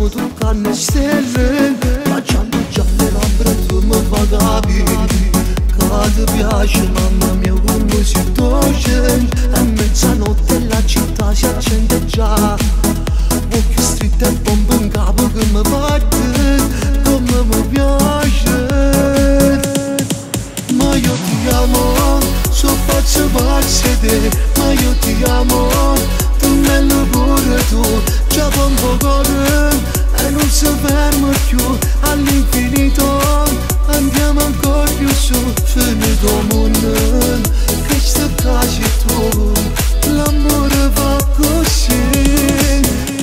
Stiamo toccando le stelle, baciando già le labbra tu mi fa capire che ti piace mamma mia come si dolce. A mezzanotte la città si accende già, occhi stretti e bombe in capo che mi batte, come mi piace. Ma io ti amo, so pazzo pazzo te, ma io ti amo, tu me lo pure tu, già pompo cuore e non si ferma più all'infinito, andiamo ancora più su, finito mondo, che sta casa tu, l'amore va così.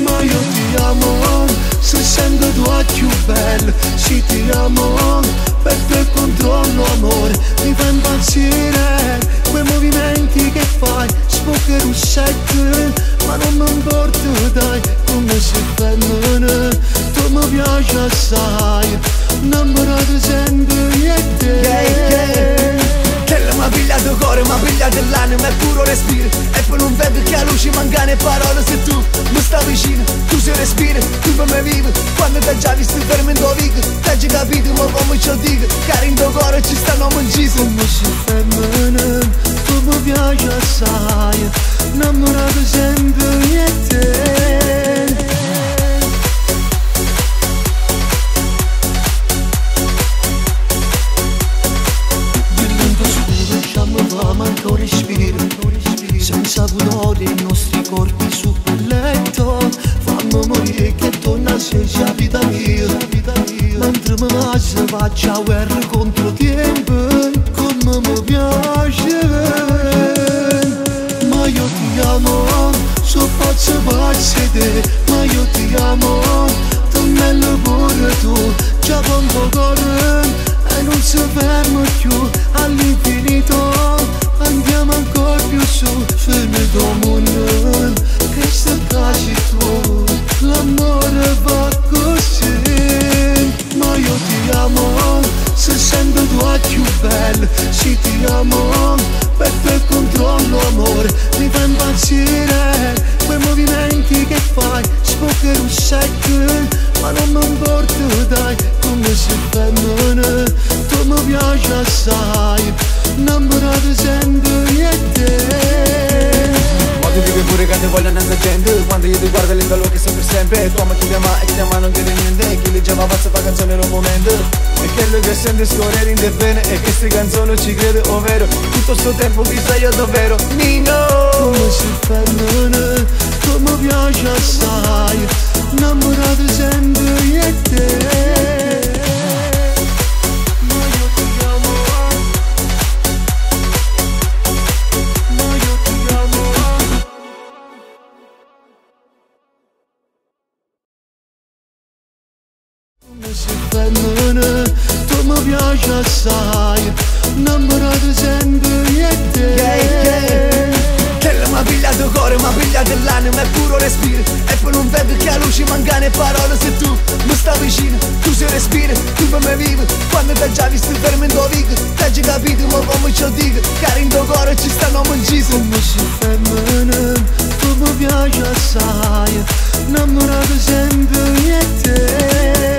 Ma io ti amo, se sento tua più bella, se ti amo, per te controllo amore, mi fa impazzire, quei movimenti che fai, sporche russette, ma non mi importa dai, come si femmina, tu mi piaci assai, innamorato sempre io e te. Yeah, yeah. Che mi ha pigliato cuore, mi ha pigliato l'anima e puro respiro. E poi non vedo che la luce manca le parole. Se tu mi stai vicino, tu sei respiri, tu per me vivi. Quando ti hai già visto fermo in tuo vico, ti hai già capito, ma come ce lo dico, che in tuo cuore ci stanno inciso. Come si femmina, tu mi piaci assai, innamorato sempre io e te. Manca un respiro, senza pudore i nostri corpi su quel letto. Fammi morire che torna se già vita mia, mentre mi bacio faccio la guerra contro tempo, come mi piace. Ma io ti amo, so pazzo pazzo te, ma io ti amo, tu me lo pure tu, già pompo cuore e non si ferma più all'infinito, andiamo ancora più su, finito mondo, che sta casa tu, l'amore va così. Ma io ti amo, se sento tua più bella, se ti amo, per te controllo amore, mi fa impazzire, quei movimenti che fai, sporche russette, ma non mi importa dai, come si femmina, tu mi piaci assai, innamorato sempre io e te. Ma ti dico pure che ti voglio innanzi a gente, quando io ti guardo l'indalo che sempre sempre, tu mi chiama e chiama non chiede niente, chi leggeva pazza fa canzone in un momento. E quello che sente scorrere in te bene, e queste canzoni ci crede, ovvero tutto sto tempo chissà io davvero Nino. Come si femmina, tu mi piaci assai, innamorato sempre io e te. Ma io ti amo, ma io ti amo. Come si femmina, tu mi piaci assai, innamorato sempre io e te. Yeah, yeah. Che mi ha pigliato cuore, mi ha pigliato l'anima e puro respiro. E poi non vedo che la luce manca le parole. Se tu mi stai vicino, tu sei respiri, tu per me vivi. Quando ti hai già visto fermo in tuo vico, ti hai già capito, ma come ce lo dico, che in tuo cuore ci stanno inciso. Come si femmina, tu mi piaci assai, innamorato sempre io e te.